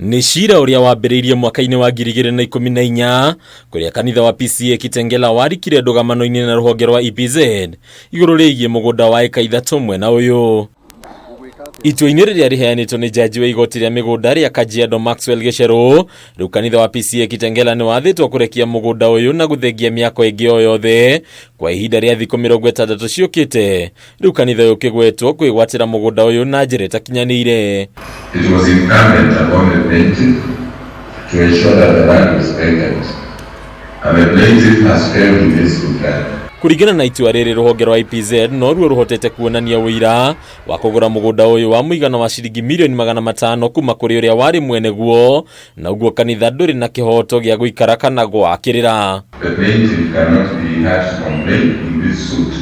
Nĩ cira ũrĩa wambĩrĩirie mwaka-inĩ wa 2014 kũrĩa kanitha wa PCEA Kitengela warikire ndũgamano-inĩ na rũhonge rwa EPZ igũrũ rĩgiĩ mũgũnda wa ĩka 3 mwena ũyũ. Itua-inĩ rĩrĩa rĩheanĩtwo nĩ jaji wa igoti rĩa mĩgũnda rĩa Kajiado Maxwell Gicheru, rĩu kanitha wa PCEA Kitengela nĩ wathĩtwo kũrekia mũgũnda ũyũ na gũthengia mĩako ĩngĩ o yothe kwa ihinda rĩa thikũ 60 ciũkĩte. Rĩu kanitha ũyũ ũkĩgwetwo kwĩgwatĩra mũgũnda ũyũ na njĩra ĩtakinyanĩire. It was incumbent upon the plaintiff to ensure that the land was vacant, and the plaintiff has failed in this regard. Kũringana na itua rĩrĩ, rũhonge rwa EPZ noruo rũhotete kuonania ũira wa kũgũra mũgũnda ũyũ wa mũigana wa ciringi mirioni 500 kuma kũrĩ ũrĩa warĩ mwene guo, na ũguo kanitha ndũrĩ na kĩhoto gĩa gũikara kana gwakĩrĩra. The plaintiff cannot be heard to complain in this suit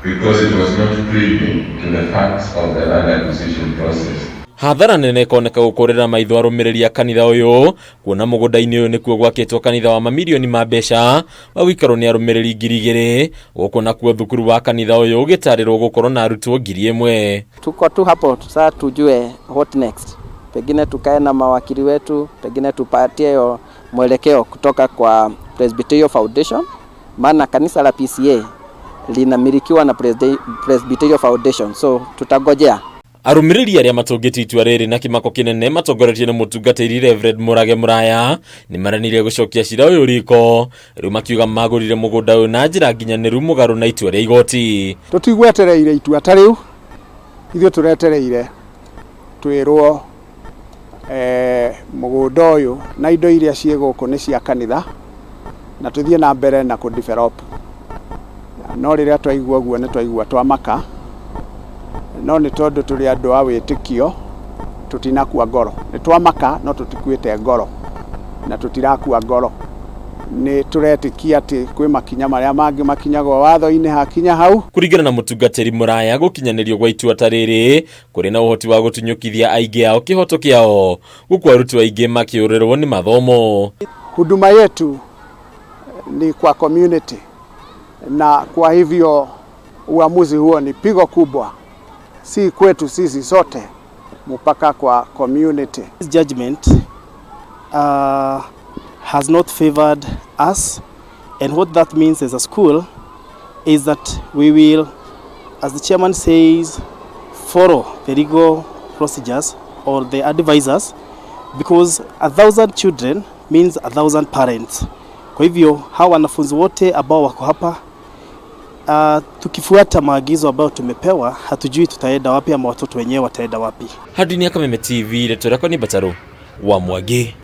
because it was not privy to the facts of the land acquisition process. Hathara nene ĩkoneka gũkũrĩra maitho arũmĩrĩri a kanitha ũyũ, kuona mũgũnda-inĩ ũyũ nĩkuo gwakĩtwo kanitha wa mamirioni ma mbeca wa gũikarwo nĩ arũmĩrĩri 2000, gũkũ nakuo thukuru wa kanitha ũyũ ũgĩtarĩrwo gũkorwo na arutwo 1000. Tuko tu hapo sasa tujue what next. Pengine tukae na mawakili wetu, pengine tupatie hiyo mwelekeo kutoka kwa Presbyterian Foundation, maana kanisa la PCEA linamilikiwa na Presbyterian Foundation, so tutagojea. Arũmĩrĩri arĩa matũngĩtie itua rĩrĩ na kĩmako kĩnene matongoretio nĩ mũtungatĩri Reverend Mũrage Mũraya nĩ maranire gũcokia cira ũyũ riko, rĩu makiuga magũrire mũgũnda ũyũ na njĩra nginyanĩru mũgarũ na itua rĩa igoti. Tũtigwetereire itua ta rĩu, ithuĩ tũretereire twĩrwo mũgũnda ũyũ na indo iria ciĩ gũkũ nĩ cia kanitha na tũthiĩ na mbere na kũ develop. No rĩrĩa twaigua ũguo nĩ twaigua twamaka, no nĩ tondũ tũrĩ andũ a wĩtĩkio tũtinakua ngoro. Nĩ twamaka no tũtikuĩte ngoro na tũtirakua ngoro. Nĩ tũretĩkia atĩ kwĩ makinya marĩa mangĩ makinyagwo watho-inĩ hakinya hau. Kũringana na mũtungatĩri Mũraya, gũkinyanĩrio gwa itua ta rĩrĩ kũrĩ na ũhoti wa gũtunyũkithia aingĩ ao kĩhoto kĩao, gũkũ arutwo aingĩ makĩũrĩrwo nĩ mathomo. Huduma yetu ni kwa community, na kwa hivyo uamuzi huo ni pigo kubwa, si kwetu sisi sote, mpaka kwa community. This judgment has not favored us, and what that means as a school is that we will, as the chairman says, follow the legal procedures or the advisors, because 1,000 children means 1,000 parents. Kwa hivyo hawa wanafunzi wote ambao wako hapa tukifuata maagizo ambayo tumepewa, hatujui tutaenda wapi ama watoto wenyewe wataenda wapi. Handũ-inĩ ya Kameme TV, rĩtwa rĩakwa nĩ Mbatarũ wa Mwangi.